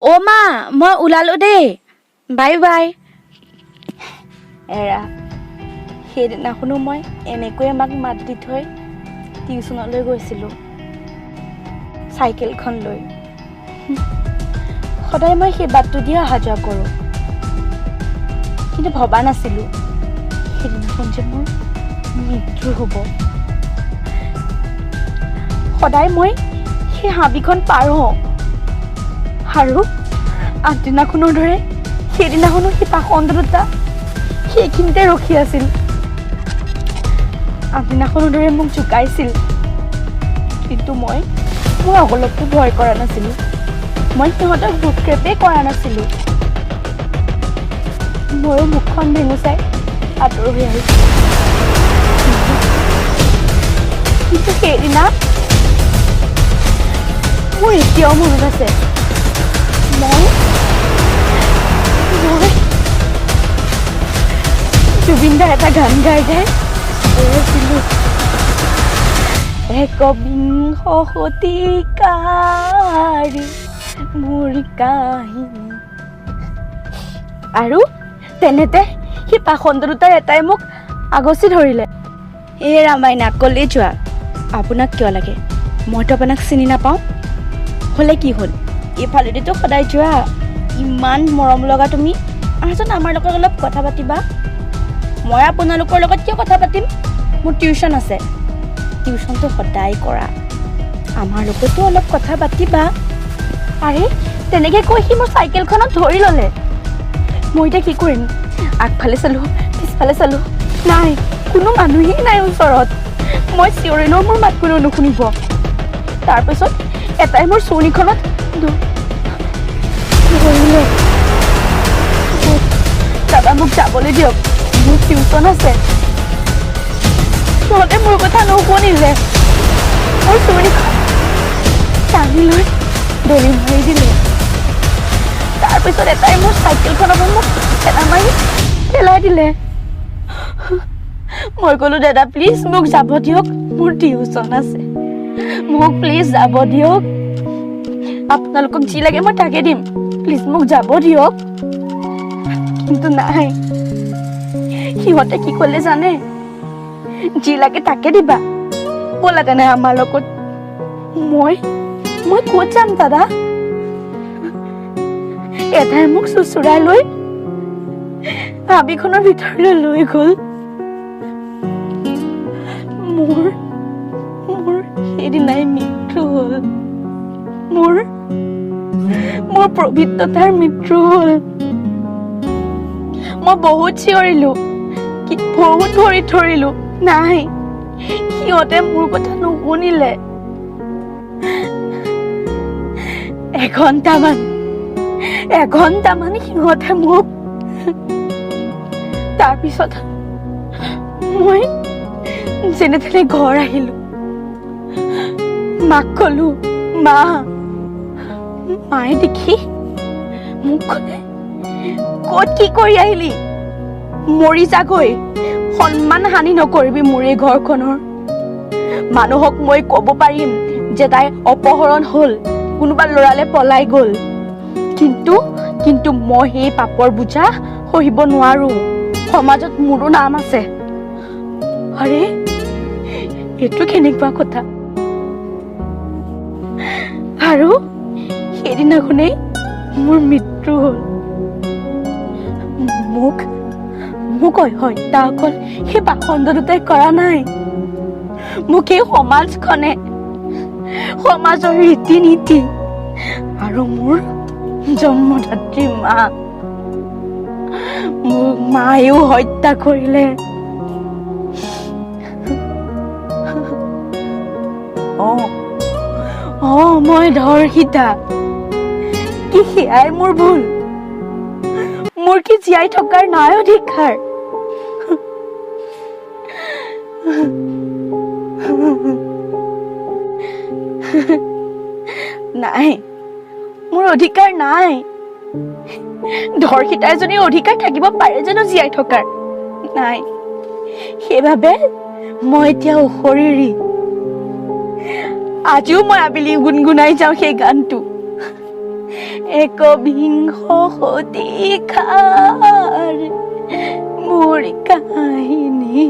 অ' মা, মই ওলালো দেই, বাই বাই। এৰা, সেইদিনাখনো মই এনেকৈয়ে মাক মাত দি থৈ টিউচনলৈ গৈছিলোঁ চাইকেলখন লৈ। সদায় মই সেই বাটটো দিয়ে অহা যোৱা কৰোঁ, কিন্তু ভবা নাছিলোঁ সেইদিনাখন যে মোৰ মৃত্যু হ'ব। সদায় মই সেই হাবিখন পাৰ হওঁ আৰু আগদিনাখনৰ দৰে সেইদিনাখনো সেই পাখণ্ড দুটা সেইখিনিতে ৰখি আছিল। আগদিনাখনৰ দৰে মোক জোকাইছিল, কিন্তু মই মই অলপো ভয় কৰা নাছিলোঁ। মই সিহঁতক ভ্ৰূক্ষেপেই কৰা নাছিলোঁ। ময়ো মুখখন ভেঙুচাই আঁতৰ হৈ আহিছিলোঁ। কিন্তু সেইদিনা মোৰ এতিয়াও মনত আছে, মই মই জুবিন দাৰ এটা গান গাই গাই গৈ আছিলোঁ, একবিংশ শতিকাৰ মোৰ কাহিনী। আৰু তেনেতে সেই পাখণ্ড দুটাৰ এটাই মোক আগচি ধৰিলে। এই ৰামাইনা, ক'লে যোৱা? আপোনাক কিয় লাগে? মইতো আপোনাক চিনি নাপাওঁ। হ'লে কি হ'ল, এইফালেদিতো সদায় যোৱা। ইমান মৰম লগা তুমি, আহাচোন আমাৰ লগত অলপ কথা পাতিবা। মই আপোনালোকৰ লগত কিয় কথা পাতিম? মোৰ টিউশ্যন আছে। টিউশ্যনটো সদায় কৰা, আমাৰ লগতো অলপ কথা পাতিবা। আৰে, তেনেকৈ কৈ সি মোৰ চাইকেলখনত ধৰি ল'লে। মই এতিয়া কি কৰিম? আগফালে চালোঁ, পিছফালে চালোঁ, নাই, কোনো মানুহেই নাই ওচৰত। মই চিঞৰিলেও মোৰ মাত কোনেও নুশুনিব। তাৰপিছত এটাই মোৰ চুৰণিখনত ধৰিলে। দাদা, মোক যাবলৈ দিয়ক, মোৰ টিউশ্যন আছে। সিহঁতে মোৰ কথা নুশুনিলে, মোৰ চুৰণিখন টানি লৈ দলি মাৰি দিলে। তাৰপিছত এটাই মোৰ চাইকেলখনৰ পৰা মোক ঠেলা মাৰি পেলাই দিলে। মই ক'লো, দাদা, প্লিজ মোক যাব দিয়ক, মোৰ টিউশ্যন আছে, মোক প্লিজ যাব দিয়ক। আপোনালোকক যি লাগে মই তাকে দিম, প্লিজ মোক যাব দিয়ক। কিন্তু নাই, সিহঁতে কি ক'লে জানে? যি লাগে তাকে দিবা, ব'লা তেনে আমাৰ লগত। মই মই ক'ত যাম দাদা? এটাই মোক চোচৰাই লৈ হাবিখনৰ ভিতৰলৈ লৈ গ'ল। মোৰ মোৰ সেইদিনাই মৃত্যু হ'ল। মোৰ মোৰ পবিত্ৰতাৰ মৃত্যু হ'ল। মই বহুত চিঞৰিলো, কি বহুত ভৰিত ধৰিলো, নাই, সিহঁতে মোৰ কথা নুশুনিলে। এঘন্টামান এঘন্টামান সিহঁতে মোক, তাৰপিছত মই যেনে তেনে ঘৰ আহিলো। মাক কলো, মা। মায়ে দেখি মোক কলে, ক'ত কি কৰি আহিলি? মৰি যাগৈ, সন্মান হানি নকৰিবি মোৰ এই ঘৰখনৰ। মানুহক মই ক'ব পাৰিম যে তাই অপহৰণ হ'ল, কোনোবা ল'ৰালে পলাই গ'ল, কিন্তু কিন্তু মই সেই পাপৰ বোজা সহিব নোৱাৰো। সমাজত মোৰো নাম আছে। আৰে, এইটো কেনেকুৱা কথা? আৰু সেইদিনাখনেই মোৰ মৃত্যু হ'ল। মোক মোক হত্যা অকল সেই পাখণ্ড দুটাই কৰা নাই, মোক এই সমাজখনে, সমাজৰ ৰীতি নীতি আৰু মোৰ জন্মদাত্ৰী মা, মোক মায়েও হত্যা কৰিলে। অ অ মই ধৰ্ষিতা, কি সেয়াই মোৰ ভুল? মোৰ কি জীয়াই থকাৰ নাই অধিকাৰ? নাই, মোৰ অধিকাৰ নাই। ধৰ্ষিতা এজনীৰ অধিকাৰ থাকিব পাৰে জানো জীয়াই থকাৰ? নাই। সেইবাবে মই এতিয়া অশৰীৰী। আজিও মই আবেলি গুণগুণাই যাওঁ সেই গানটো। একবিংশ শতিকাৰ মোৰ কাহিনী।